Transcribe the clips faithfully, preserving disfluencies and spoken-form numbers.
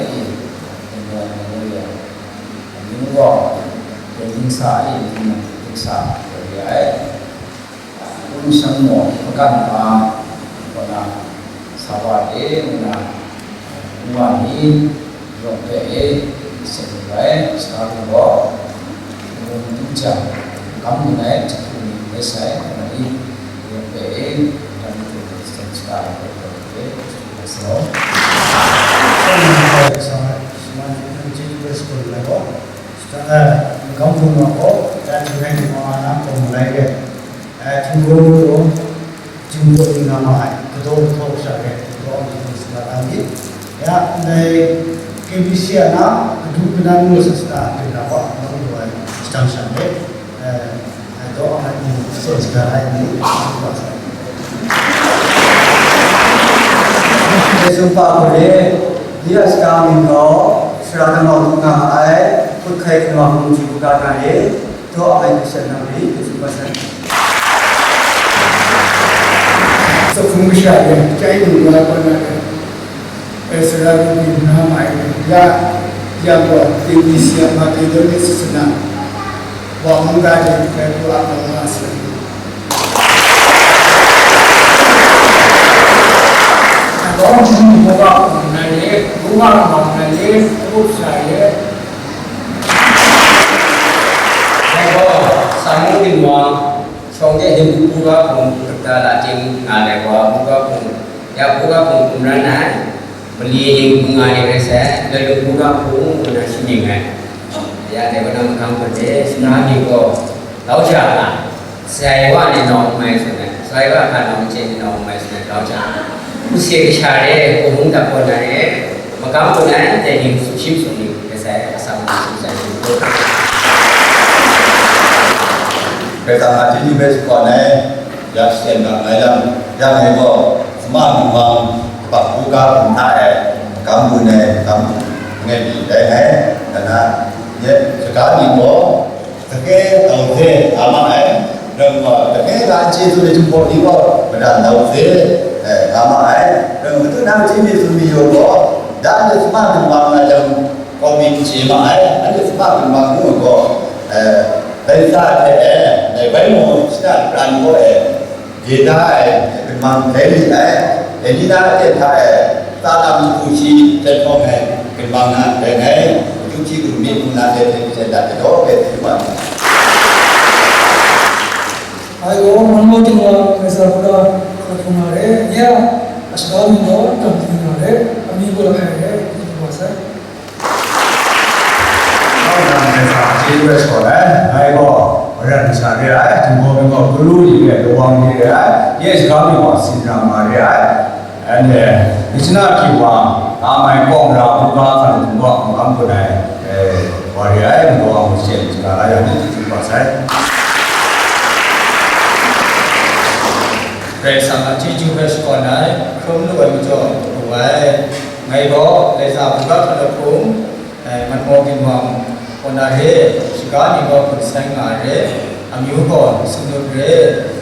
Dingdawng Memorial, amyu gaw, Dingsa e, Dingsa Memorial ai. Kun shang maw, makan ma, kaw na, sa wa e, ngu na, ngu wa ni, yawng hpe e, seng lu ai, sa lu gaw, ngu du jang, kam lu ai, jahku ni, rai sai, ngu na ni, yawng hpe e, dan hte, seng shara hpe, hpe, hpe, hpe, hpe, hpe, Magam hpung wa gaw, dan hpung rai ni ma na hkawm malai re. Ai, htingnu gaw, htingnu ni nga ma ai, kadaw kahtaw sha re, kadaw ang htingnu sha la myit. Ya, ndai K B C a na, kadu kanan ngu sa sa, hpyen na wa, nang lu ai, shadang sha re. Ai, ai, daw ang ai ni, so sha ai ni, wa sa. Yesu pa hku re, ni a shaka mying gaw, sara damau lu nga ma ai, hkut hkai hkrung wa hkungji hkungga nga e, daw ai hte shan nang ri, Yesu hpa shan. Tsa hpung masha e, chyai lu wa kau na e, e sara lu byin na ma ai, ya, ya gaw, K B C a Makedonia sasana, wa mungga de, rai pru a kau nga a sara. Alawng hpung hkungga hpung nai e, hkungga hpung nai e, hkungga sha e. Dai gaw, Sangnu Ginwang, shawng de Hindu hkungga hpung, Dokta Latin nga ai wa, hkungga hpung, ya hkungga hpung hkum ran ai, mali ning hpung nga ni rai sai, Lailu hkungga hpung, ngu na shi mying ai. Ya, dai wa na magam hpung de, shana mying gaw, Lau ja nga, sai wa ni nawng mai tsun ai, sai wa hka nawng chye ni nawng mai tsun ai, grau ja. Hpung se kasha re, hpung hkungga hpung nai e, magam hpung nai, dai ni sumshi masum ni, rai sai, asak ni sumshi masum ni. Karai Kasang a chyeju hpe shakawn ai, ya shaten ga nga yang, yang e gaw, Sama Ginwang, Kaba Hkungga hpung hta e, magam gun ai, magam gun ai ni rai ngai, dan na, nye, shaga ni gaw, Sakhkye Dau Ze nga ma ai, rai nme, sakhkye ga chyeju ni Jinghpaw ni gaw, mada Dau Ze, eh, nga ma ai, rai nme, madu na chyeju ni Sumi Yaw gaw, dan de Sama Ginwang nga jang, kau mi n chye ma ai, anhte Sama Ginwang ngu gaw, eh, bai sa hte, eh, dai bai mu shada shapra ni gaw, eh, Dai da ai, ginmang rai li ai, dai ni na aten hta e, tsa lam jahku shi hten hkawm ai, ginmang na rai ngai, matu hti krum myit ngu na hte hte hte dat ai daw hpe hte wa. Ai gaw, man gaw ting wa, Karai Kasang hpung hkra hkra hkrum nga re, nye a, a shaka mying gaw, tam ting nga re, amyu gaw langai re, hkrum wa sai. Karai Kasang a chyeju hpe shakawn ai, ngai gaw, Maren masha re ai, Jinghpaw mying gaw, Guru ni re ai, Lawang ni re ai, ye shaga mying gaw, Sinra ma re ai, anhte, Michina Hkyi wa, Kamai Kawng Ra, Buga hkan hkungga hkungga gun ai, eh, wa re ai, Lawang hte shaga la yang ni chyeju wa sai. Karai Kasang a chyeju hpe shakawn ai, hkrum lu ai majaw, lu ai. Ngai gaw, Laiza Buga hkan hkung, eh, Manmaw Ginwang kaw na re, shaga ni gaw gun sai nga ai re, amyu gaw Sumnut re,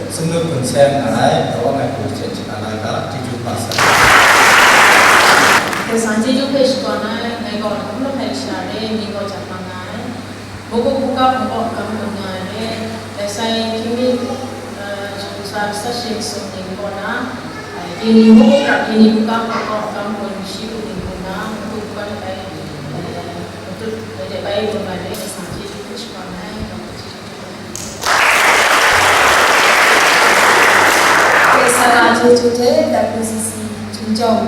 Sumnut gun sai nga ai, daw ngai hku hten shaga la ga, chyeju hpa sa. Karai Kasang chyeju hpe shakawn ai, ngai gaw, Lahkawng Lahpai kasha re, amyu gaw Jahpang nga ai. Mukuk buga hpung kaw hkam gun nga ai, Karai Kasang hkying mi, eh, shagu sa, sat shi masum ning kaw na, eh, Dini mukuk rap Dini buga hpung kaw hkam gun shi gun ning gun na, mukuk buga ni bai, eh, matut, eh, dai bai gun nga ai, Karai Kasang chyeju hpe shakawn ai, Karai Kasang chyeju hpe shakawn ai. Karai Kasang a chyeju hte, W C C Chungchawng,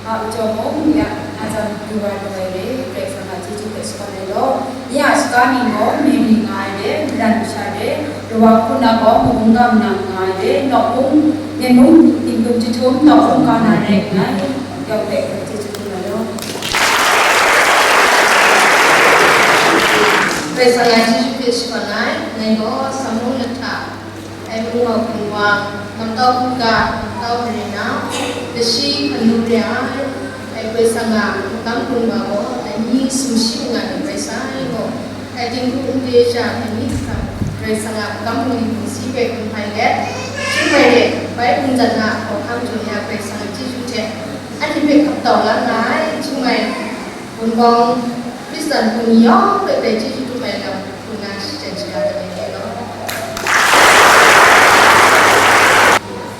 a majaw mung, ya, a jan du wa lu ai re, Karai Kasang a chyeju hpe shakawn ai law, ya, shaga mying gaw Mary nga ai re, Madan masha re, Lawang hku na gaw, Mabung ga manang nga ai re, Nawkbung, Myen mung, Tingtum Jahtum, Nawkbung ga na re nga ai, yawng hpe chyeju hte nga law. Karai Kasang a chyeju hpe shakawn ai, ngai gaw, Samung Lahta, Ai, Mungmau Hpung Wang, Namtau Hpung Ga, Namtau Mare Nau, Lashi Hkanu re ai, ai, Karai Kasang a magam gun wa gaw, ai, myi sumshi manga ni rai sai gaw, ai, dinghku nde sha ai myit hkam, Karai Kasang a magam bungli bungsi hpe gun hpai let, Chyum Ai re, bai bungdan a hkawhkam jaw ya Karai Kasang a chyeju hte, anhte hpe hkap tau la nga ai, Chyum Ai, Wunpawng Hkristan hpung ni yawng hpe dai chyeju htum ai lam hku na shachyen shaga ai law.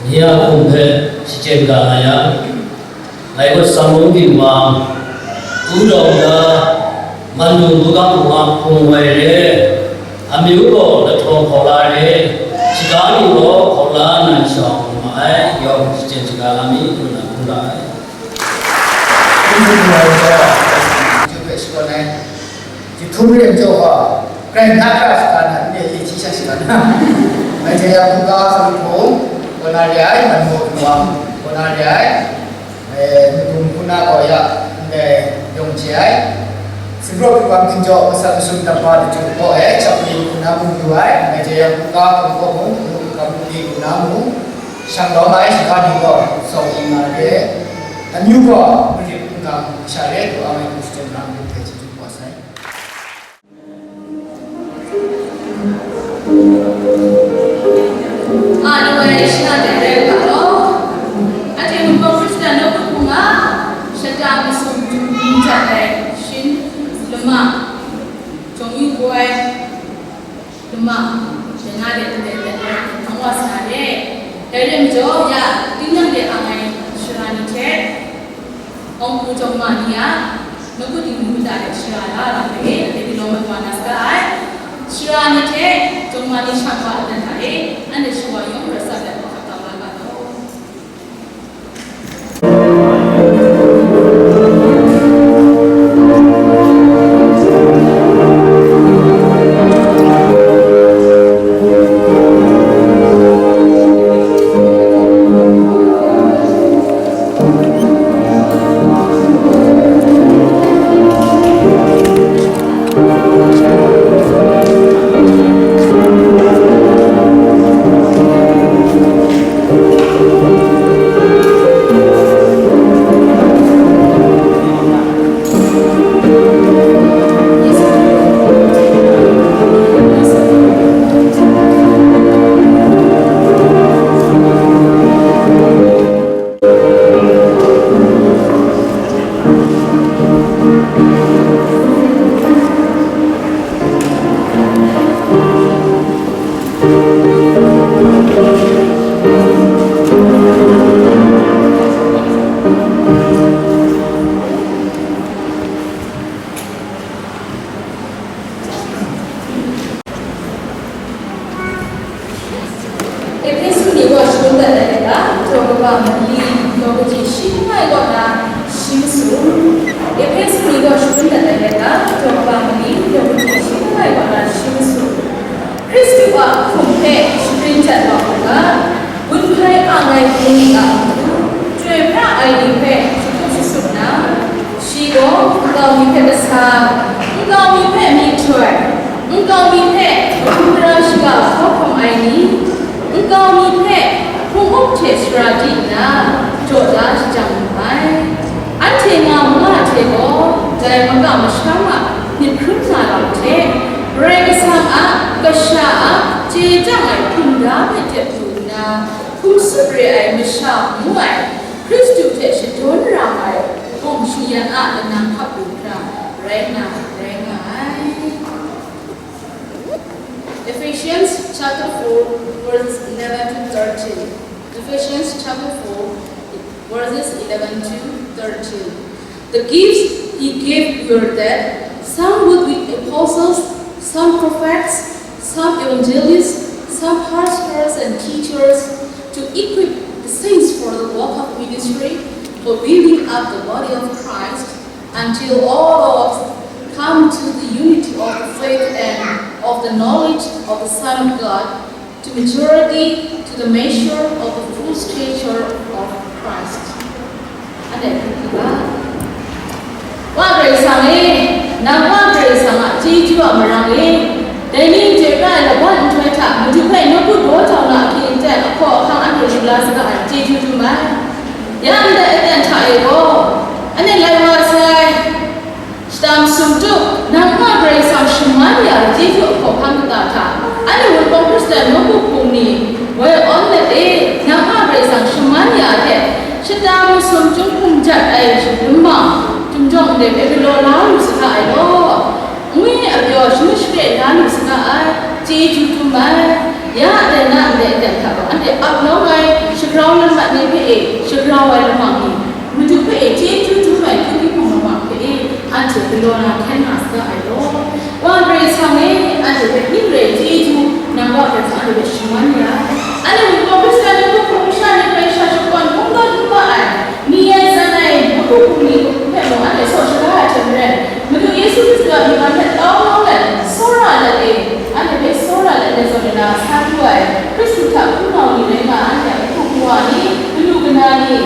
Nye a hpung hpe shachyen ga nga yang, Ngai gaw Sangmung Ginwang, Pu Daw Da, Mandu Bukang Hpung a hpung wai re, amyu gaw Lahtawng Hkawla re, shaga ni gaw Hkawla Nan Shawng nga ma ai, yawng shachyen shaga nga mi, ngu na hpung ga ai. Jung hpe shakawn ai. Jahtum re majaw gaw, Karai Kasang hkra shaga na, n-, e, e, hti sha shaga na. Mai jai yang, hkungga hkungga hpung, kaw na re ai, man maw hpung wang, kaw na re ai, e, n-, hpung hpung na gaw ya, ndai yawng chye ai. Singrawt hpung wang hping jaw, masat masum dam wa lachyum kaw e, chap ni hpung na mung yu ai, mai jai yang, hkungga hpung kaw mung, hpung hpung ni hpung na mung, shang lawm ai shaga ni gaw, sau di nga re, amyu gaw, marit n-, gang sha re, du ang ai hpung shachyen na mung hpe chyeju kau sai. A, nu ai shana de rai u ga law. Anhte Wunpawng Hkristan nawku hpung a, shata masum htum htum jat ai shin lama, jawng yu kau ai lama, dai na de ndai dai hpang wa sa de. Dai rai majaw, ya, tinang de ang ai shara ni hte, Awng hku jawng ma ni a, nawku dingnu mada de shara la lam hpe, anhte galaw mat wa na saga ai. Shara ni hte jawng ma ni shang wa adan hta e, anhte shawa yawng rat sat let hkap kau la ga law. Ehpesu ni gaw shangun dat ai lata, jaw kaba mali, jaw kaji shi hkrai kaw na shi masum. Ehpesu ni gaw shangun dat ai lata, jaw kaba mali, jaw kaji shi hkrai kaw na shi masum. Hkristu a hkum hpe shapring jat wa u ga, gun hpai ang ai bungli a matu, chyoi pra ai ni hpe shatup shasup na, shi gaw nkau mi hpe kasa, nkau mi hpe myihtoi, nkau mi hpe hkungga shiga hkaw hkawm ai ni, nkau mi hpe hpung up hte sara di nna, jaw da shajang mu ai. Anhte nga manga hte gaw, dai maka masham a myit hkrum na lam hte, Karai Kasang a kasha a chye chyang ai hkunda hpe dep lu nna, hkum sup re ai masha ngu ai Hkristu hte shadawn ra ai gawng shingyan a lanang hkap lu hkra rai na rai nga ai. Ephesians chapter four, verses eleven to thirteen. Ephesians chapter four, verses eleven to thirteen. The gifts he gave were that some would be apostles, some prophets, some evangelists, some pastors and teachers, to equip the saints for the work of ministry, for building up the body of Christ, until all of us come to the unity of the faith and of the knowledge of the Son of God, to maturity, to the measure of the full stature of Christ. Anhte hkrit hkrit ga. Wa Karai Kasang e, nang Wa Karai Kasang a chyeju a marang e, dai ni hte rai laban nhtoi hta Madu hpe nawku daw jau na ahkying aten ahkaw ahkang anhte lu la saga ai, chyeju dum ai. Ya ndai aten hta e gaw, anhte lai wa sai, shata masum tup, nang Wa Karai Kasang shaman ya ai chyeju a hkawhkam kata hta, anhte Wunpawng Hkristan nawku hpung ni, woi awn let e, nang Wa Karai Kasang shaman ya hte, shata masum chyum hkum jat ai lama, chyum Ndai hpe galaw la lu saga ai law, ngwi a pyaw shangu share la lu saga ai, chyeju dum ai. Ya dai na ndai aten hta gaw anhte ap nawng ai, shagrau lam mat ni hpe e, shagrau ai lamang ni, Madu hpe e chyeju dum ai hkun hpung lamang hpe e, anhte galaw na hkyen nga saga ai law. Wa Karai Kasang e, anhte hpe ning rai chyeju, nang wa Karai Kasang anhte hpe shaman ya. Anhte mung gaw Hkristan ni hkun hpung masha ni hpe sha shakawn kungdawn n wa ai, ni ai zan ai mahku hpung ni hpe mung anhte saw shaga ai hte maren, Madu Yesu Hkristu a myit hpe tau lawm let, tsawra let e, anhte hpe tsawra let, let zawn let na sa du ai, Hkristu hta hpunau ni rai nga ai anhte a matu kawa ni, kanu kana ni,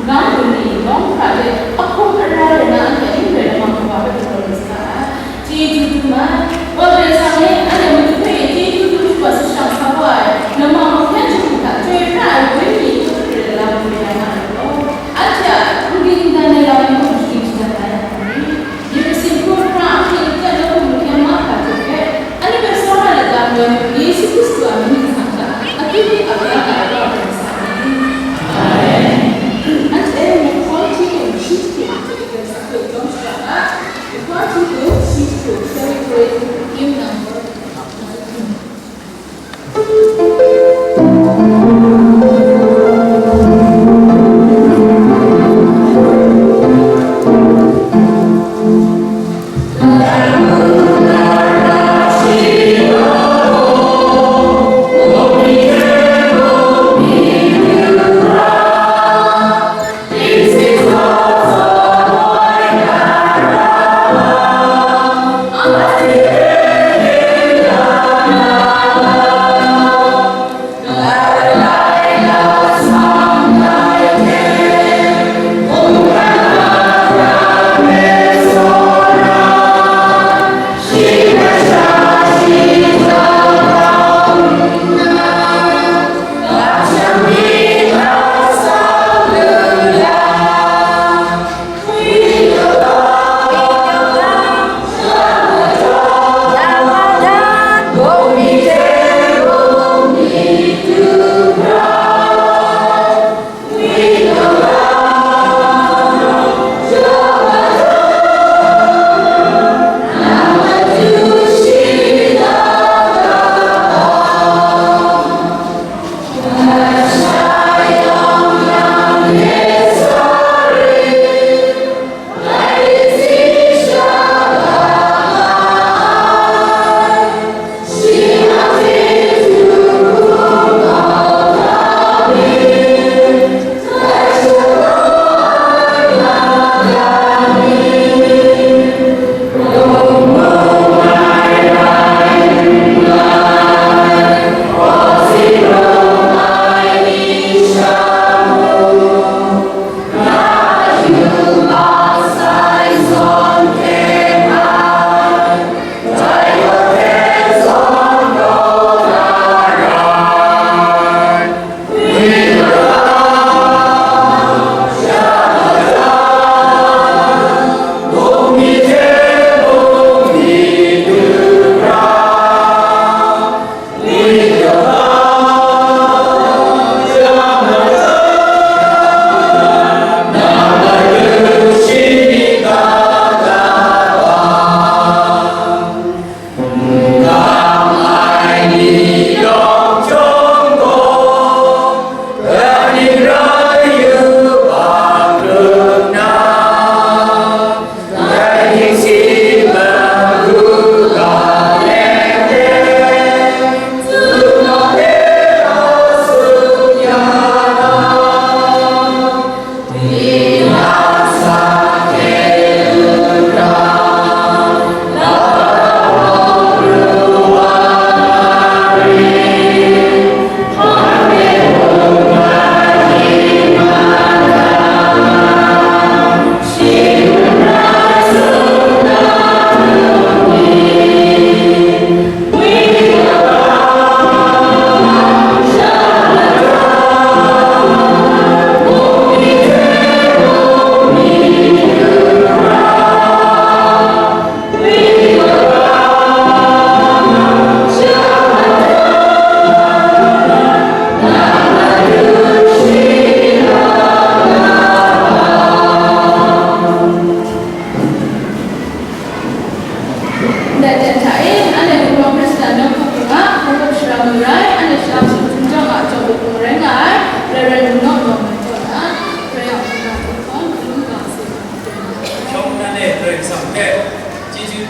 grau ni, nawng hkra hte ahkum ara rai na anhte ning rai lamang kawa hpe galaw lu saga ai. Chyeju dum ai. Wa Karai Kasang e, anhte Madu hpe chyeju dum shawa sashang sa wa ai, namang hkyen shagu hta chyoi pra ai wenyi hkrit ai lam mayu ya nga ai law, anhte a n ging n dan ai lam ni mung shagying shadat na ya hkrum ni? Myit masin hkrum hkra ahkying aten nawku mahkyen mahkra hte hpe, anhte hpe tsawra let ga mayu ai Yesu Hkristu a mying hta, akyu hte ap ya ga ai Wa Karai Kasang ni. Amen. Anhte mung hkawm hti lu, shi hte hte hte sa hte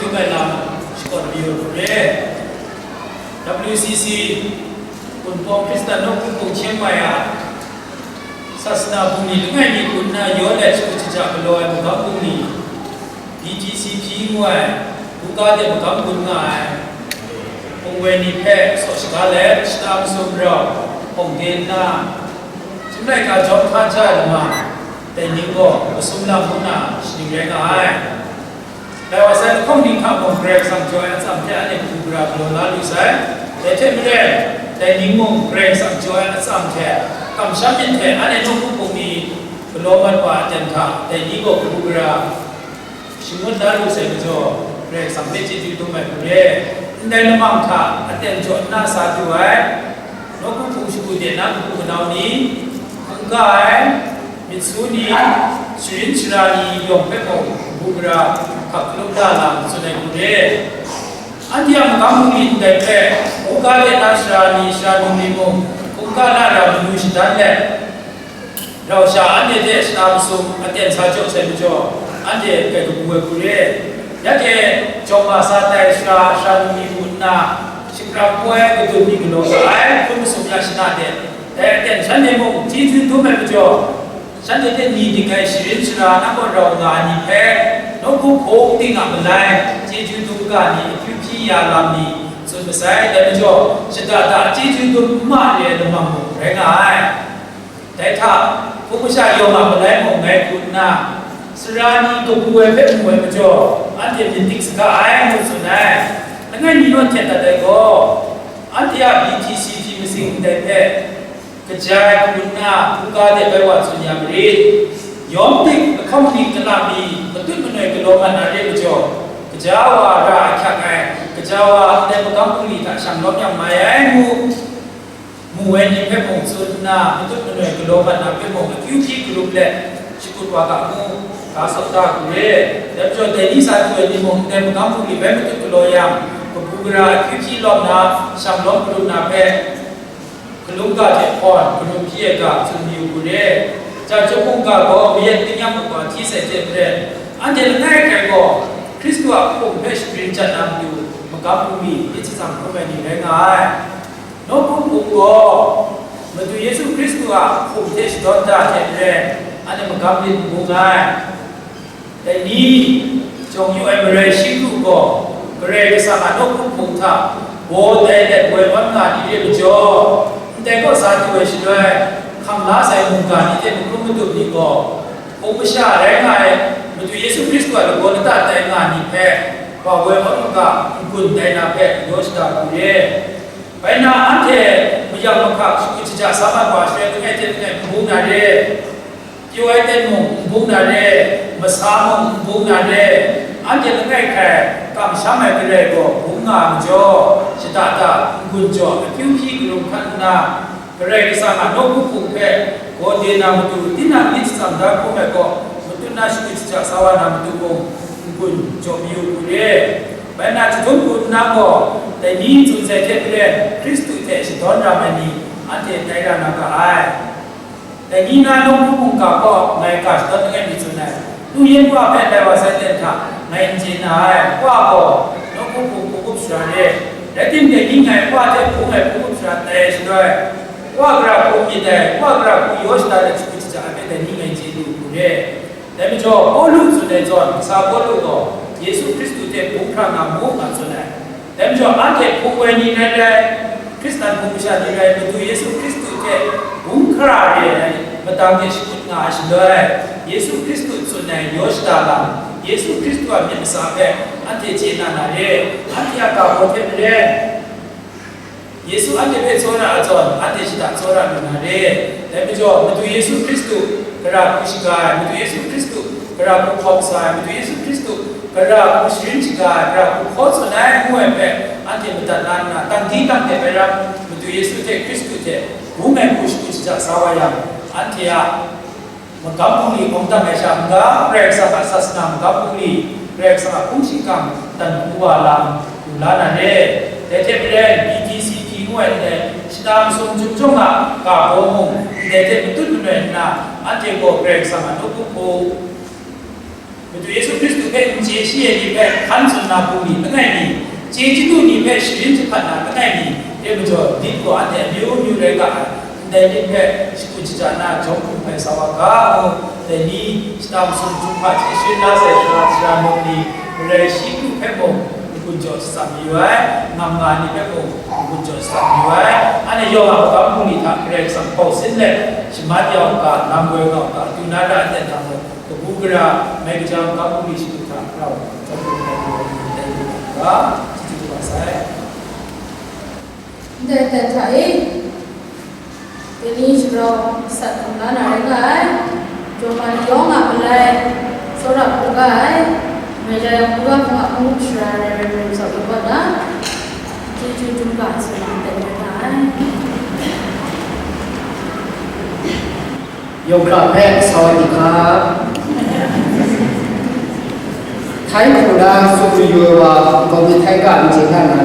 Dum ai lam shakawn mayu re. W C C, Wunpawng Hkristan Nawku Hpung Chiang Mai a, sasana bungli langai mi hku nna yaw let shakut shaja galaw ai magam bungli, B T C P ngu ai, buga de magam gun nga ai, hpung woi ni hpe saw shaga let, shata masum rau hpawng de nna, chyum laika jawm hkan ja ai lama, dai ning gaw masum lam ngu nna shaning rai nga ai. Dai wa sai lahkawng ning hta mung Karai Kasang jaw ai atsam hte anhte kabu gara galaw la lu sai. Dai hte maren, dai ning mung Karai Kasang jaw ai atsam hte, kamsham myit hte anhte nawku hpung ni galaw mat wa aten hta, dai ni gaw kabu gara shangun la lu sai majaw, Karai Kasang hpe chyeju dum ai hku re. Ndai lamang hta aten jaw nna sa du ai, nawku hpung shagu de na kabu kanau ni, hkungga ai, myit su ni, sharin shara ni yawng hpe mung kabu gara hkap hkalum da lam tsun ai hku re. Anhte a magam bungli ndai hpe, hkungga de na sara ni, sara num ni mung, hkungga na ra manu shadan let, rau sha anhte hte shata masum aten sa jaw sai majaw, anhte kai kabu ai hku re. Ya e, jawng ma sa tai sara, sara num ni mu nna, shaprat poi ai kadun ni galaw sa ai, hkun masum ya shana de, dai aten shanhte mung chyeju dum ai majaw, shanhte hte ni dik ai sharin shara na kaw rau nga ai ni hpe, nawku hpung ting a malai chyeju dum ga ni, akyu hpyi ya lam ni, tsun masai. Dai majaw, shada da chyeju dum n ma re ai lamang mung rai nga ai. Dai hta, hpung masha yawng a malai mung ngai hku nna, sara ni kabu ai hpe mu ai majaw, anhte myit dik saga ai, ngu tsun ai. Langai mi naw hten dat ai gaw, anhte a B T C P masing ndai hpe, kaja ai hku nna, hkungga de bai wa tsun ya marit. Yawm dik, lahkawng dik, kala mi, matut manoi galaw mat na re majaw, kaja wa ra ahkyak ai, kaja wa ndai magam bungli hta shang lawm yang mai ai ngu, mu ai ni hpe mung tsun nna, matut manoi galaw mat na hpe mung akyu hpyi garup let, shakut wa ga mu, ga saw da hku re. Dai majaw, dai ni sa du ai ni mung, ndai magam bungli bai matut galaw yang, kabu gara akyu hpyi lawm na, shang lawm garup na hpe, hkalum ga hte hpawn, garup hpyi ai ga tsun mayu hku re. Chyum mungga gaw mayat tingnyang makwa hti sai hte maren, anhte langai hkrai gaw Hkristu a hpung hpe shagrin chyat na matu, magam bungli myit shatsam hkrum ai ni rai nga ai. Nawku hpung gaw Madu Yesu Hkristu a hpung hte shadawn da hte maren, anhte magam myit n bung ai. Dai ni, jawng yu ai marai shi kru gaw, Karai Kasang a nawku hpung hta baw tai let woi awn nga ni re majaw, ndai kaw sa du ai shaloi, hkam la sai mungga ni hte makrum madup ni gaw, hpung masha rai nga ai Madu Yesu Hkristu a lagaw lata tai nga ni hpe, wa woi awn u ga, n-gun tai na hpe, yaw shada hku re. Bai na, anhte mayam mahkak shakut shaja sa mat wa, shaloi langai hte langai n bung na re. Pyaw ai ten mung n bung na re, masa mung n bung na re, anhte langai hkrai kamsham ai Karai gaw bung nga ai majaw, shada da, n-gun jaw, akyu hpyi karum hkan nna, Karai Kasang a nawku hpung hpe gaw de na matu, tinang myit shatsam da hkrum ai gaw, matut na shakut shaja sa wa na matu mung, n-gun jaw mayu hku re. Bai na, jahtum hku nna gaw, dai ni tsun sai hte maren, Hkristu hte shadawn ram ai ni, anhte tai ra na ga ai. Dai ni na nawku mungga kaw ngai ga shadawn langai mi tsun ai. Nu yin wa hpe lai wa sai ten hta ngai n chye na ai. Wa gaw nawku hpung hpung up sara re. Rai timung, dai ni ngai wa hte hpung ai hpung up sara tai shaloi, wa gara hku myit ai, wa gara hku yaw shada ai shakut shaja ai hpe dai ni ngai chye lu hku re. Dai majaw, Pawlu tsun ai zawn, kasa Pawlu gaw Yesu Hkristu hte bung hkra nga mu, nga tsun ai. Dai majaw, anhte hpung woi ni rai rai, Hkristan hpung masha ni rai, Madu Yesu Hkristu hte bung hkra re ai, madang hte shakut nga ai shaloi, Yesu Hkristu tsun ai yaw shada lam, Yesu Hkristu a myit masa hpe anhte chye na na re, anhte a ga baw hte maren, Yesu anhte hpe tsawra ai zawn, anhte shada tsawra lu na re. Dai majaw, Madu Yesu Hkristu gara hku shaga ai, Madu Yesu Hkristu gara hku hkawm sa ai, Madu Yesu Hkristu gara hku sharin shaga ai, gara hku hkaw tsun ai ngu ai hpe, anhte madat la nna, tangdi tangte bai ram, Madu Yesu hte Hkristu hte bung ai hku shakut shaja sa wa yang, anhte a magam bungli hkawm dang ai sha n-ga, Karai Kasang a sasana magam bungli, Karai Kasang a hpung shingkang dan hku wa lam lu la na re. Dai hte maren, B T C P ngu ai ndai shata masum chyum chyawm a ga baw mung, ndai hte matut manoi nna, anhte gaw Karai Kasang a nawku hpung, Madu Yesu Hkristu hpe n chye shi ai ni hpe hkan tsun na bungli langai mi, chye chyalu ni hpe sharin jahpat na langai mi hte majaw, myit gaw anhte amyu myu rai ga ai. Ndai myit hpe shakut shaja na jawm hkum hpai sa wa ga, ngu, dai ni shata masum htum hpa hte sharin la sai sara, sara mung ni, Karai shi Pru hpe mung n-gun jaw shatsam mayu ai, ngam nga ai ni hpe mung n-gun jaw shatsam mayu ai. Anhte yawng a magam bungli hta Karai Kasang hpau sin let, shamat ya u ga, lam woi nga u ga, du na ra ai aten hta mung, kabu gara, mai kaja magam bungli shadu hta rau, jawm hkum hpai mayu ai ni dai lu nga u ga, chyeju kaba sai. Ndai aten hta e, dai ni sharau sat hkam la na rai nga ai, Jawma ni yawng a malai, tsawra hkungga ai, mai ja yang hkungga hkungga hkungga shara rai rai rai sau lu kaw na, chyeju dum ga ai sara rai nga ai. Yawng hkra hpe, Sawadika. Thai hku na tsun mayu ai wa, nkau mi Thai ga n chye na na,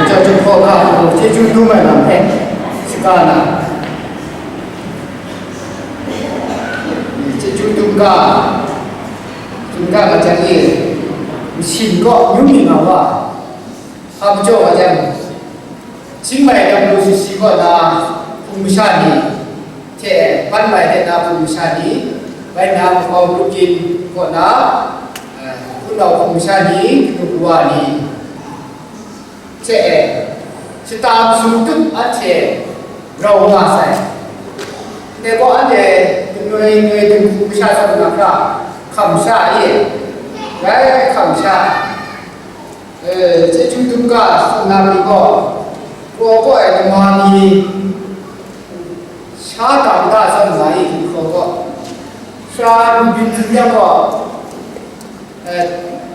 Chyum Hkaw ga hku chyeju dum ai lam hpe, shaga na, chyeju dum ga, dum ga majan e, nsin kaw amyu mi nga wa, hpa majaw wa jang, Chiang Mai W C C kaw na hpung masha ni hte, Ban Mai hte na hpung masha ni, bai na makau Brooklyn kaw na, eh, hpunau hpung masha ni, kanu kawa ni hte, shata masum tup anhte rau nga sai. Ndai gaw anhte kanoi noi dinghku masha zawn na hkra hkam sha e, rai hkam sha. Eh, chyeju dum ga tsun na ni gaw, kraw kaw ai lama ni sha dang da zawn nga i, kraw kaw. Sha n byin tsun yang gaw, eh,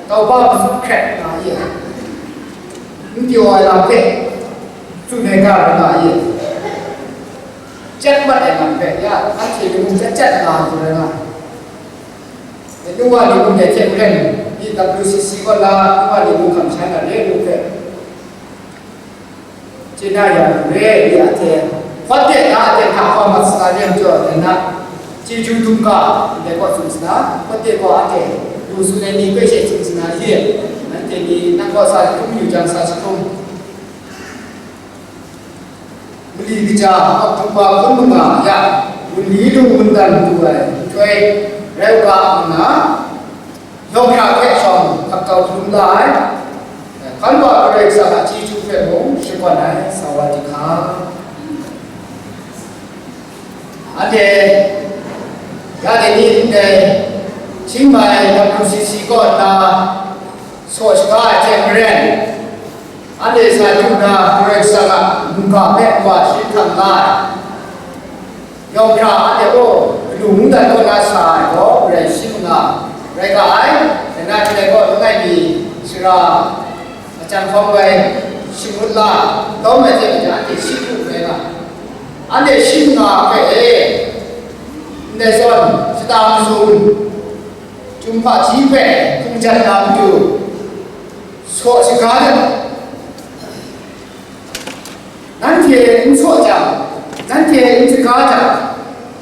tauba matut hkret nga i, n pyaw ai lam hpe tsun ai ga rai nga i, chyat mat ai lam hpe ya anhte mung chyat chyat nga ai rai nga. Nwa ni mung dai hte maren, i W C C kaw na nwa ni mung kamsham na re lu hpe, chye na ya lu re, i a hte, hpawt de na a hte hka hkawm mat sa na re majaw, dai na, chyeju dum ga, ndai kaw tsun sa na, hpawt de gaw a hte, lu tsun ai ni hpe she tsun sa na, i, nanhte ni nang kaw sa jahtum yu jang sa jahtum. Mali kaja, hpung hpa hpun manga ya, wunli lu wundan du ai nhtoi rai u ga nna, yawng hkra hpe shawng hkap kau hkrum la ai, hkan wa Karai Kasang a chyeju hpe mung shakawn ai, Sawadika. Anhte, ya dai ni ndai, Chiang Mai W C C kaw nna, saw shaga ai hte maren, anhte sa du na Karai Kasang a mungga hpe wa shi hkam la ai. Yawng hkra anhte gaw, kanu mungdan kaw na sa ai gaw, Karai shi manga rai ga ai, dai na hte gaw, langai mi sara, Machyang hkawm ai, shangut la, lawm ai hte maren anhte shi hku rai nga, anhte shi manga hpe e, ndai zawn, shata masum, Chyum hpaji hpe hpung jan na matu, saw shaga let, nanhte n saw jang, nanhte n shaga jang,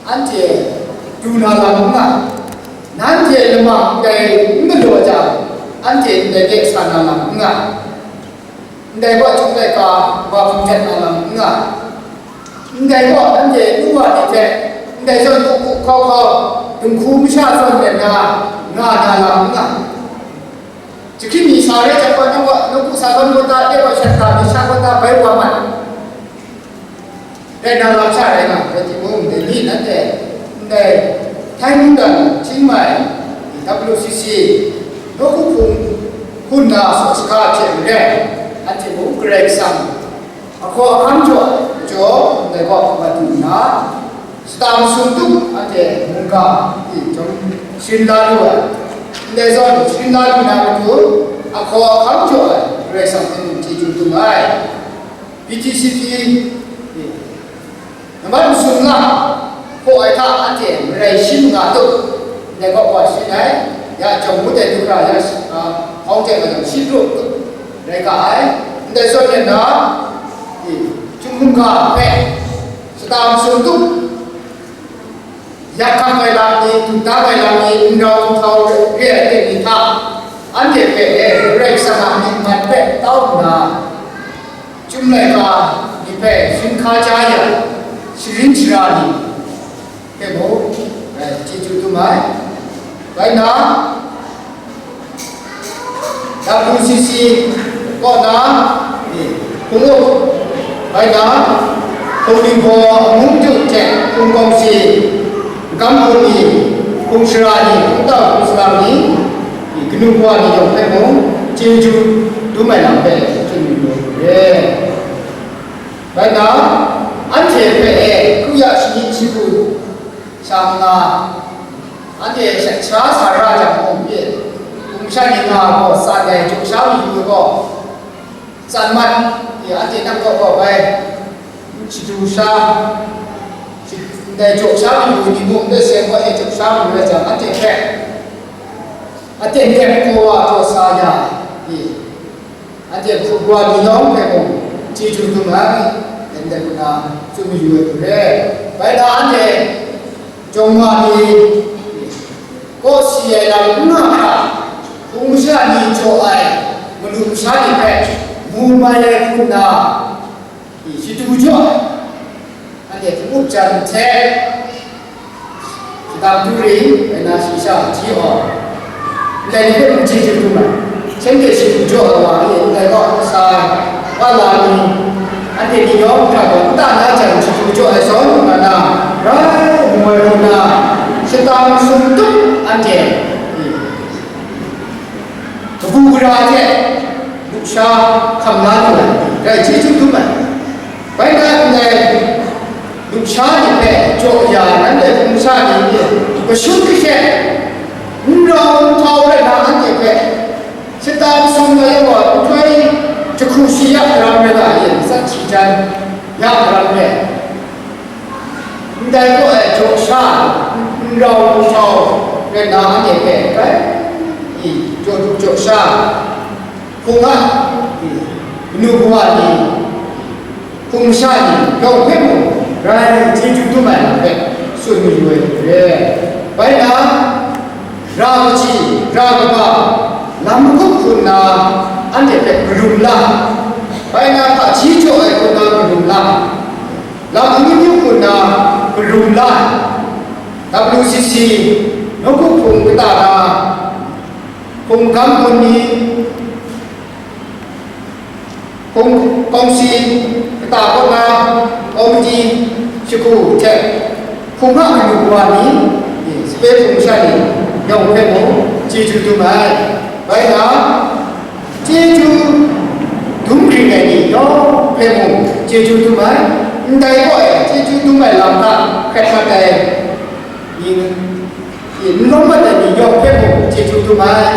anhte du na lam n nga, nanhte lama ndai n galaw jang, anhte ndai de sa na lam n nga, ndai gaw chyum laika wa hpung jan na lam n nga, ndai gaw anhte nu wa ni hte, ndai zawn hkuk hkuk hkau hkau, dinghku masha zawn let na, nga na lam n nga. Jahkring mi sa rai jang gaw, nawku sa gawn gaw ta, de gaw shat ga mi sha gaw ta, bai wa mat. Dai na lam sha rai nga, rai timung, dai ni nanhte, ndai, Thai mungdan, Chiang Mai, W C C, nawku hpung, hpun na, saw shaga hte maren, anhte mung Karai Kasang, ahkaw ahkang jaw ai majaw, ndai gaw madu nna, shata masum tup anhte mungga, i, jawm sharin la lu ai. Ndai zawn, sharin la lu na matu, ahkaw ahkang jaw ai, Karai Kasang hpe mung chyeju dum ai. B T C P, i, nambat masum lam hpaw ai hta anhte marai shi manga tup, ndai gaw wa sharin ai, ya jawm ngut ai du hkra ya, a, hpawng teng ai lam shi pru tup rai ga ai, ndai zawn nna, i, Chyum hkungga hpe shata masum tup, Yak hkam ai lam ni, dum dam ai lam ni, n rau n htau re ai aten ni hta, anhte hpe e, Karai Kasang a myit mat hpe tau nna, Chyum laika ni hpe shinhka ja ya, sharin shara ni hpe mung, e, chyeju dum ai. Rai nna, W C C kaw na, hpung up, bai na, hpung Linghpaw Amu Madu hte hpung kawngsi, gam hpung ni, hpung shara ni, hpung tau hpung salang ni, kanu kawa ni yawng hpe mung chyeju dum ai lam hpe tsun yu lu re. Bai na, anhte hpe e, kru ya shani shagu sha nga, anhte sha sa ra jang mung pyi, hpung sha ni nga gaw tsan ai jaw sha mayu gaw, tsan mat, e, anhte nang kaw kaw bai, shadu sha, ndai jaw sha mayu ni mung, ndai seng gaw e jaw sha mayu ai jang, anhte hpe, aten dep kaw wa jaw sa ya, e, anhte hpung wa ni yawng hpe mung chyeju dum ai, aten dep nna tsun mayu ai hku re. Bai na anhte jawng wa ni, kawsi ai lam n nga hkra, hpung masha ni jaw ai manu masha ni hpe mu mai ai hku nna, shadu jaw ai, anhte hpung up jan hte, shadang du ring, rai na shayi sha hti awng, ndai ni hpe mung chyeju dum ai. Shanhte shadu jaw ai wa e, ndai kaw kasa ai, wa la ni, anhte ni yawng hkra gaw nta na jan shadu jaw ai zawn, nna na, rai mu ai hku nna, shadang sum tup anhte, kabu gara hte lusha hkam la lu ai, rai chyeju dum ai. Bai na ndai lusha ni hpe jaw ya, nanhte hpung masha ni e, kashut kahkye, n rau n htau rai na, anhte hpe shatan sum ai wa nhtoi jahku shi ya karam rai ga e, matsat shi jan ya karam rai. Ndai gaw e jaw sha, n rau n htau rai na, anhte hpe bai, i, jaw du jaw sha, hpung a, i, kanu kawa ni, hpung masha ni, yawng hpe mung rai chyeju dum ai lam hpe tsun mayu ai hku re. Bai na, ra kaji, ra kaba, lam magup hku nna, anhte hpe karum la, bai na, hpaji jaw ai hku nna karum la, lam amyu myu hku nna karum la ai, W C C, nawku hpung kata na, hpung gam gun ni, hpung kawngsi kata kaw na, komiti, shagu hte hpung a kanu kawa ni, sape hpung sha ni, yawng hpe mung chyeju dum ai. Bai na, chyeju dum hkring ai ni yawng hpe mung chyeju dum ai, ndai gaw e chyeju dum ai lam hta hkret mat ai ni, n lawm mat ai ni yawng hpe mung chyeju dum ai,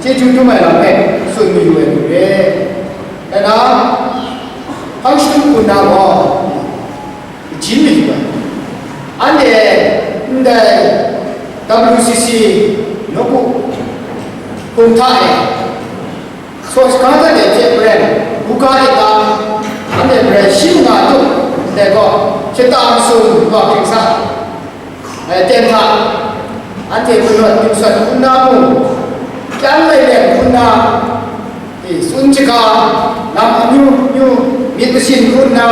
chyeju dum ai lam hpe tsun mayu ai hku re. Rai na, hpang shatup hku nna gaw, Jin mayu ai. Anhte ndai W C C nawku hpung hta e, sohkang hta de hte maren, buga de tang, anhte maren shi manga tup ndai gaw, shata masum wa hpring sa, e, ten hta, anhte gun rawt gun sat hkrum na mung, kyan lai leng hkrum na, e, tsun shaga, lam amyu myu, myit masin hkrum na,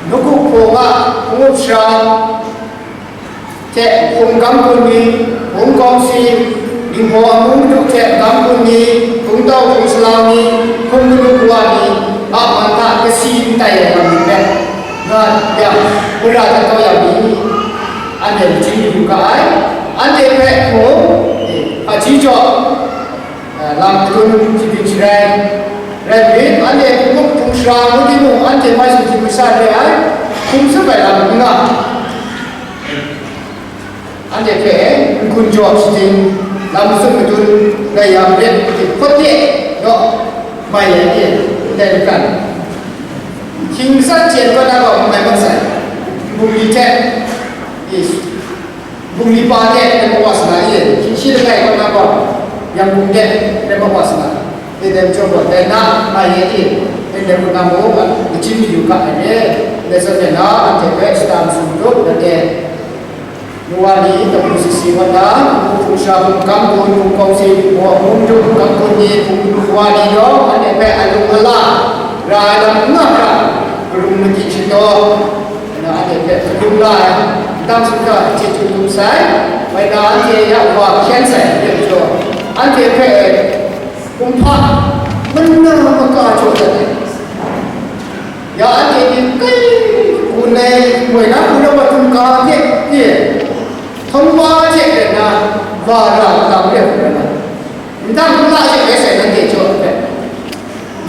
Nawku hpung a hpung up sara hte hpung gam gun ni, hpung kawngsi, Linghpaw Amu Madu hte gam gun ni, hpung tau hpung salang ni, hpung kanu kawa ni, a man hta kasi n tai ai lam ni hpe, nga yang, gara dat kau yang ni, anhte majing yu ga ai, anhte hpe hpung, hpaji jaw, lam madun shading sharai rai nme, anhte hpung up hpung sara ngu timung, anhte mai sumhkying masha re ai, hpung tsup ai lam n nga. Anhte hpe n-gun jaw shading, lam tsup madun rai yang let, hpawt de, naw, mai ai e, ndai lakan. Hkying matsat chyen kaw na gaw n mai mat sai, bungli hte, Bungli pa de rai mawa sa na e, hkying shi langai kaw na gaw, Yangon de rai mawa sa na, e, dai majaw gaw, dai na, mai e, Ndai hku na mung, lachyum mayu ga ai re. Ndai zawn na, anhte hpe shata masum tup, nanhte nu wa ni, tabu sisi wan na, hpung sha hpung kang kun, hpung kawng si, hpung hpung du, hpung kang kun ni, hpung wa ni yawng, anhte hpe alung ala ra ai lam n nga hkra, karum madi shataw, na anhte hpe kalum la ai, ndang sumhkra chyeju dum sai, wai na anhte ya wa hkyen sai, ya jaw, anhte hpe kumhpa, mana maka jaw dat ai. Ya anhte ni kai, kun ai, moi na, kun ai wa htum ga hte, ni, htum wa hte rai na, wa ra, kang re, kun ai na. Ndang n la hte rai sai, nanhte jaw ai hpe.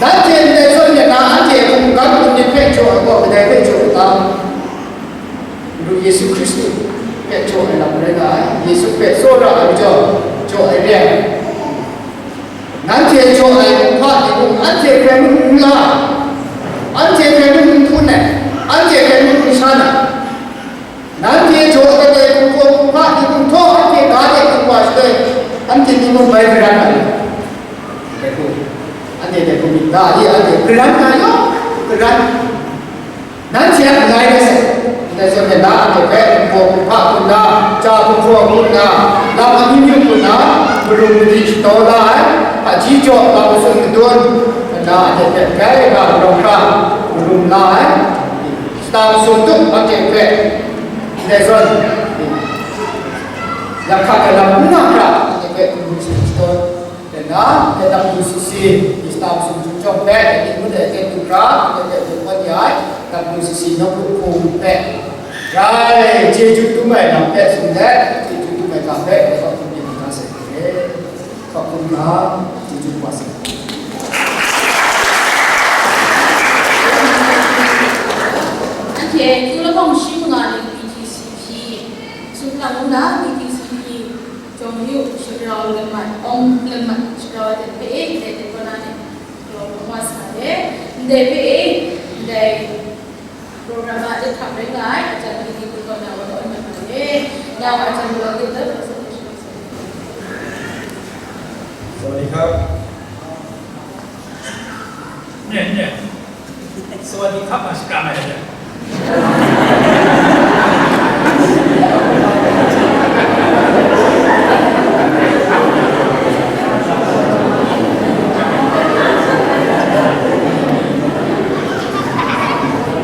Nanhte ndai zawn ya na, anhte hkungga kun myit hpe jaw ai gaw, kadai hpe jaw ai ta? Madu Yesu Hkristu hpe jaw ai lam rai nga ai, Yesu hpe tsawra ai majaw, jaw ai re ai. Nanhte jaw ai kumhpa ni mung, anhte hkrai mung n la, anhte hkrai mung n hpun ai, anhte hkrai mung n shan ai. Nanhte jaw dat ai hkungga kumhpa ni mung htaw, anhte ga de hkungga shaloi, anhte ni mung bai garan ai. Anhte dai hku myit ga de, anhte garan nga yawng garan. Nanhte a langai rai sai, ndai zawn na, anhte hpe nbaw hkungga hku nna, ja hkungga hku nna, lam amyu myu hku nna, marum madi shataw la ai, hpaji jaw lam masun madun, nna anhte hpe grai ga marawng hkra, marum la ai, shata masun tup anhte hpe, ndai zawn, lam hka galam n nga hkra, anhte hpe marum madi shataw. Dai na, dai W C C, Easter sumsum jawng hpe, dai ni ngut ai hte du hkra, dai hpe dun wan ya ai, W C C nawku hpung hpe, rai, chyeju dum ai lam hpe tsun let, chyeju dum ai ga hpe, dai hkawhkun myit na sai hte, hkawhkun ga, chyeju wa sai. Anhte, Tulabawng shi manga ni B T C P, Sumlang ngu na B T C P, Jawng yu, shagrau lamat, awng lamat, shagrau ai hpe e, ndai hte kaw na ni, galaw wa sa ai. Ndai hpe e, ndai program a jahtam rai nga ai, a jan pyi ni hku kaw na wa kaw mat ma ai. Nau a jan galaw lit dat, สวัสดีครับ เนี่ยเนี่ย สวัสดีครับ มาสการอะไรเนี่ย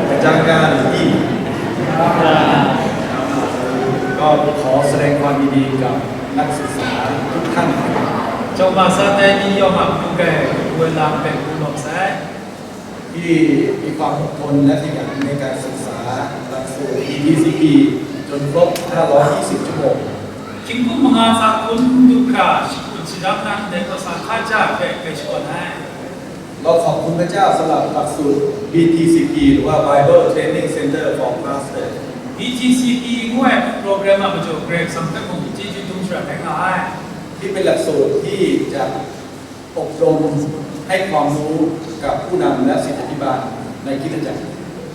อาจารย์การที่ ก็ขอแสดงความยินดีกับนักศึกษาทุกท่าน Chyawm ma sa tai ni yawng a hku kai, wen lang pen hku lawm sai. ที่มีความอดทนและขยันในการศึกษาหลักสูตร B T C P จนครบ ห้าร้อยยี่สิบ ชั่วโมง Hkying hkum manga tsa hkun du hkra, shakut sharam na ndai kau sa hkaja hpe grai shakawn ai. เราขอบคุณพระเจ้าสำหรับหลักสูตร B T C P หรือว่า Bible Training Center for Pastor. B T C P ngu ai program a majaw Karai Kasang hpe mung chyeju dum shara rai nga ai. ที่เป็นหลักสูตรที่จะ อบรมให้ความรู้กับผู้นำและศิษยาภิบาลในคริสตจักร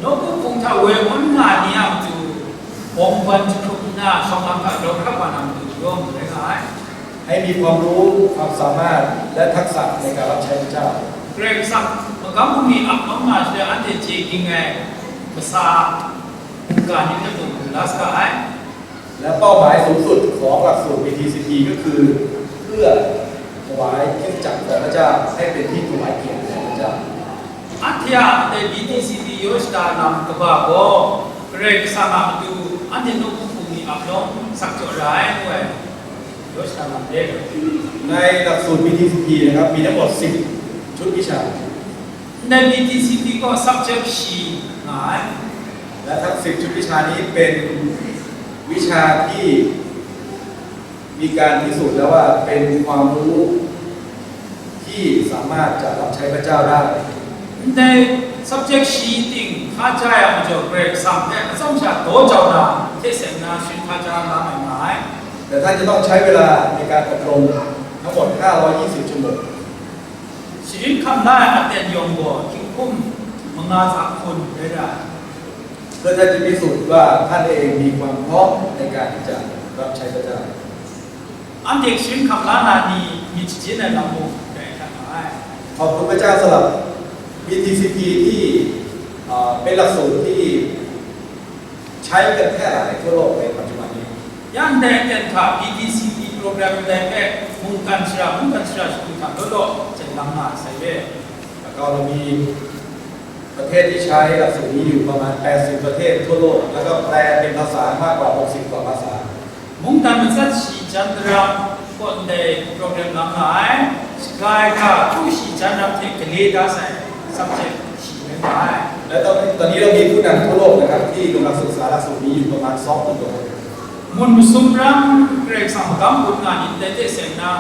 Nawku hpung hta woi wan nga ni a matu, bawng ban jahkrup nna, shawng lam hta grau hkrat wa na matu yawng rai nga ai. ให้มีความรู้ความสามารถและทักษะในการรับใช้พระเจ้า Karai Kasang magam bungli ap kau nga shaloi, anhte chye ging ai masa mungga ni hpe mung lu la saga ai. และเป้าหมายสูงสุดของหลักสูตร B T C P ก็คือเพื่อถวายคริสตจักรของพระเจ้าให้เป็นที่ถวายเกียรติแด่พระเจ้า Anhte a ndai B T C P yaw shada lam kaba gaw, Karai Kasang a matu anhte nawku hpung ni ap lawm sak jaw ra ai, ngu ai yaw shada lam re. ในหลักสูตร B T C P นะครับ มีทั้งหมด สิบ ชุดวิชา Ndai B T C P gaw subject shi nga ai. และทั้ง สิบ ชุดวิชานี้เป็นวิชาที่มีการพิสูจน์แล้วว่าเป็นความรู้ที่สามารถจะรับใช้พระเจ้าได้ Ndai subject shi ting hkaja ai a majaw Karai Kasang hpe atsawm sha daw jau na, hte seng na sharin hkaja la ai nga ai. แต่ท่านจะต้องใช้เวลาในการอบรมทั้งหมด ห้าร้อยยี่สิบ ชั่วโมง Sharin hkam la ai aten yawng gaw hkying hkum manga tsa hkun rai ra ai. เพื่อท่านจะพิสูจน์ว่าท่านเองมีความพร้อมในการที่จะรับใช้พระเจ้า Anhte sharin hkam la na ni myit shajen ai lam mung dai hkrat nga ai. ขอบคุณพระเจ้าสำหรับ B T C P ที่ เอ่อ เป็นหลักสูตรที่ใช้กันแพร่หลายทั่วโลกในปัจจุบันนี้ Yang dai ten hta B T C P program dai hpe mungkan shara, mungkan shara shagu hta law law jen lam nga ai sai re. แล้วก็เรามีประเทศที่ใช้หลักสูตรนี้อยู่ประมาณ แปดสิบ ประเทศทั่วโลก แล้วก็แปลเป็นภาษามากกว่า หกสิบ กว่าภาษา Mungdan matsat shi jan daram kaw ndai program lam nga ai, shaga ai hta hku shi jan ram hte gale da sai subject shi rai nga ai. และตอนนี้ ตอนนี้เรามีผู้นำทั่วโลกนะครับ ที่กำลังศึกษาหลักสูตรนี้อยู่ประมาณ สองหมื่น กว่าคน Mun masum ram Karai Kasang magam gun nga ni ndai hte seng na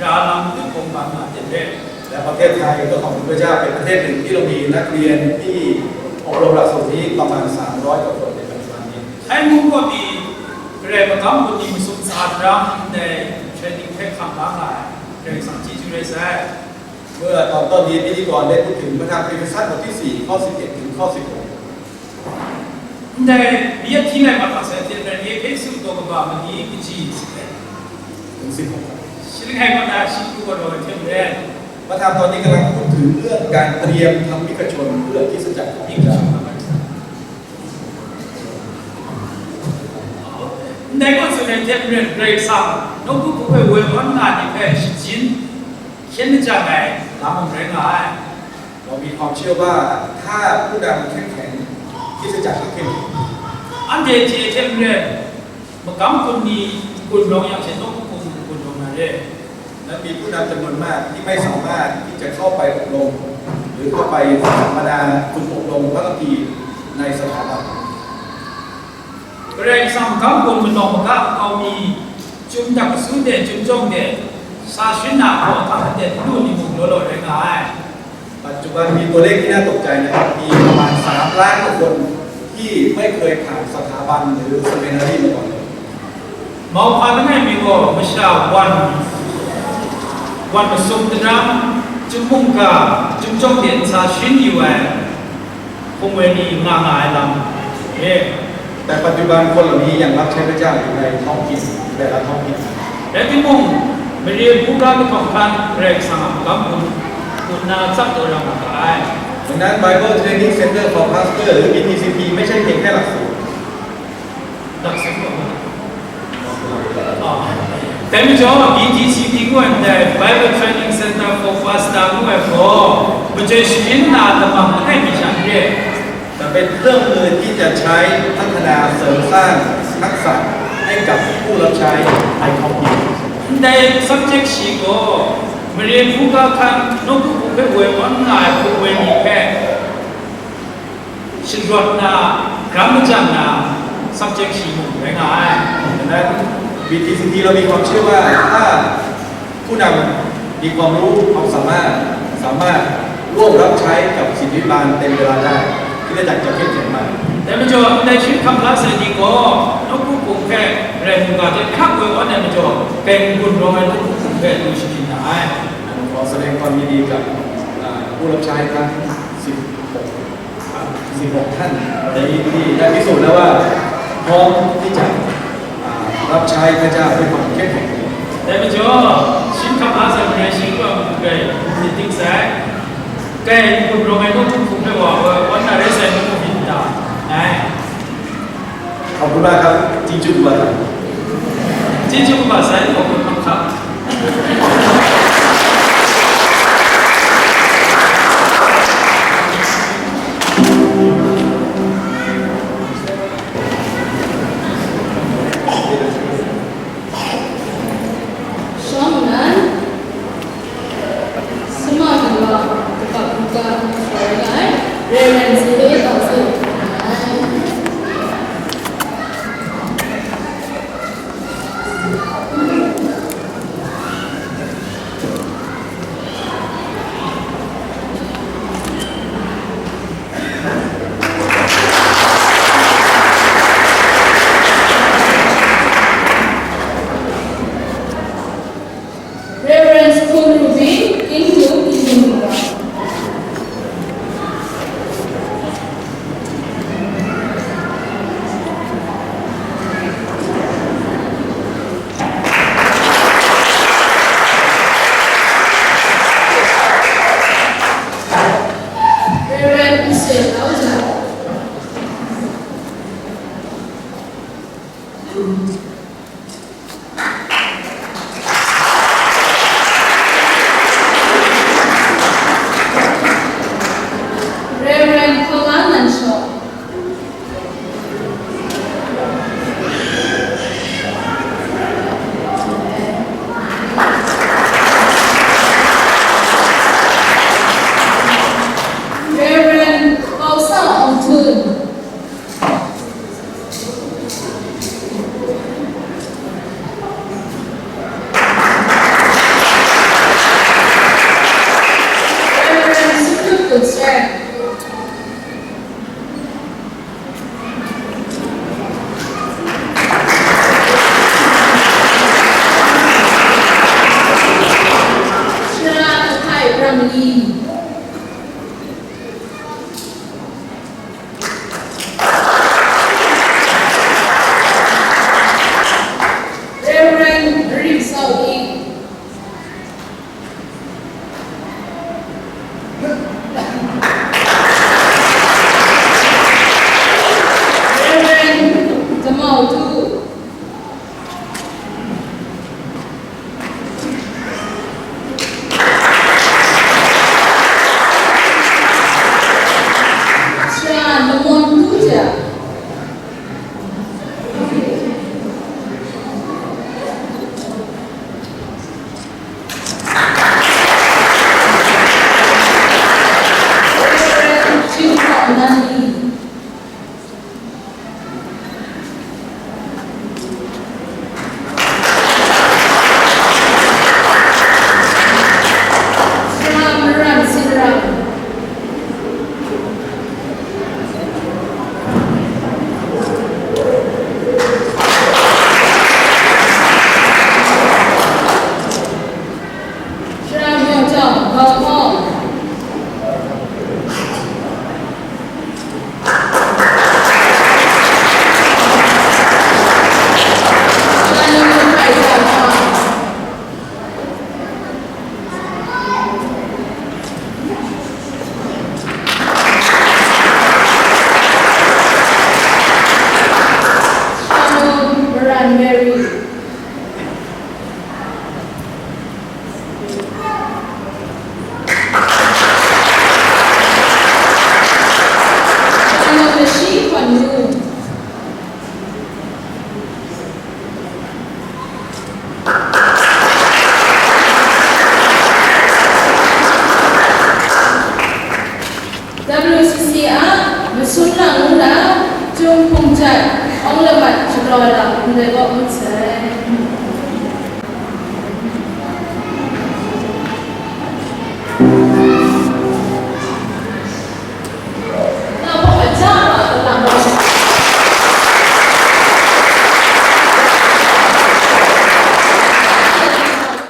ra lam dun kawng ban nga ten re. และประเทศไทยก็ขอบคุณพระเจ้า เป็นประเทศหนึ่งที่เรามีนักเรียนที่อบรมหลักสูตรนี้ประมาณ สามร้อย กว่าคนในปัจจุบันนี้ Hkai mung kaw pyi, Karai magam gun ni masum sa daram ndai training hpe hkam la nga ai, Karai Kasang chyeju rai sai. เมื่อตอนต้นนี้พิธีกรได้พูดถึงพระธรรมเอเฟซัสบทที่ สี่ ข้อ สิบเอ็ด ถึงข้อ สิบหก Ndai, mi a hti lai mat hkra sai hte maren, Ehpesu daw kaba mali kaji สิบเอ็ด ถึง สิบหก ครับ Shi langai kaw na shi pru wa rawt ai hte maren, พระธรรมตอนนี้กำลังพูดถึงเรื่องการเตรียมทำมิขชนเพื่อคริสตจักรของพระเจ้า Ndai kaw tsun ai hte maren, Karai Kasang nawku hpung hpe woi awn nga ai ni hpe shajin hkyen majang ai lam mung rai nga ai. เรามีความเชื่อว่าถ้าผู้นำเข้มแข็ง คริสตจักรก็เข้มแข็ง Anhte chye hte maren, magam gun ni n-gun rawng yang she, nawku hpung n-gun rawng na re. และมีผู้นำจำนวนมากที่ไม่สามารถที่จะเข้าไปอบรม หรือเข้าไปสัมมนาฝึกอบรมพระคัมภีร์ในสถาบัน Karai Kasang magam gun manawng maga makau mi, chyum dak kasu de, chyum jawng de, sa sharin na hkaw hta hten lu ni mung law law rai nga ai. ปัจจุบันมีตัวเลขที่น่าตกใจนะครับ มีประมาณ สามล้าน กว่าคนที่ไม่เคยผ่านสถาบันหรือเซมินารีมาก่อนเลย Mauhpa langai mi gaw masha wan, wan masum daram, chyum mungga, chyum jawng de nsa sharin yu ai hpung woi ni nga nga ai lam e. แต่ปัจจุบันคนเหล่านี้ยังรับใช้พระเจ้าอยู่ในท้องถิ่น แต่ละท้องถิ่น Rai timung, mare hkungga kahtawng hkan Karai Kasang a magam gun, gun na tsap daw ra nga ga ai. ดังนั้น Bible Training Center for Pastor หรือ B T C P ไม่ใช่เพียงแค่หลักสูตร Dak seng kaw. Ah. Dai majaw, B T C P ngu ai ndai Bible Training Center for Pastor ngu ai gaw, majoi sharin na lamang langai mi sha n re. แต่เป็นเครื่องมือที่จะใช้พัฒนาเสริมสร้างทักษะให้กับผู้รับใช้ในท้องถิ่น Ndai subject shi gaw, mare hkungga hkan nawku hpung hpe woi awn nga ai hpung woi ni hpe, shinggrawt na, gram majang na subject shi mung rai nga ai. ดังนั้น B T C P เรามีความเชื่อว่าถ้าผู้นำมีความรู้ความสามารถ สามารถร่วมรับใช้กับศิษยานุศิษย์เต็มเวลาได้ คริสตจักรจะเข้มแข็งมาก Dai majaw, ndai shi hkam la sai ni gaw, nawku hpung hpe rai mungga hte hkrak woi awn ai majaw, kai n-gun rawng ai nawku hpung hpe lu sharin na ai. ขอแสดงความยินดีกับ อ่า ผู้รับใช้ทั้ง สิบหก ครับ สิบหก ท่านในที่นี้ได้พิสูจน์แล้วว่าพร้อมที่จะ อ่า รับใช้พระเจ้าด้วยความเข้มแข็ง Dai majaw, shi hkam la sai marai shi kaw mung rai myit ting sai, kai n-gun rawng ai nawku hpung hpe wa, wa, wan na rai sai nawku myit n ta ai. ขอบคุณมากครับ ที่จุดมา Chyeju kaba sai, ขอบคุณมากครับ. Shawng nnan, sama ni wa, kaba hkungga, sa rai ai, Reverend Zile Tawse, ai. I. Reverend Rim Sau I. Reverend Tamau Tu. Shan Lamon Tu Jia. Reverend Chin Kok Nan Li. Sara Maran Sinram. Sara Myaw Jawng Gau Hkawng. Sara Myaw Jawng Gau Hkawng. Shanung Maran Mary. Shanung Nashi Hkwan Nu. W C C a Masun Lang Ngu Na, Chyum Hpung Jat, Awng Lamat Shadaw Lam, ndai kaw ngut sa.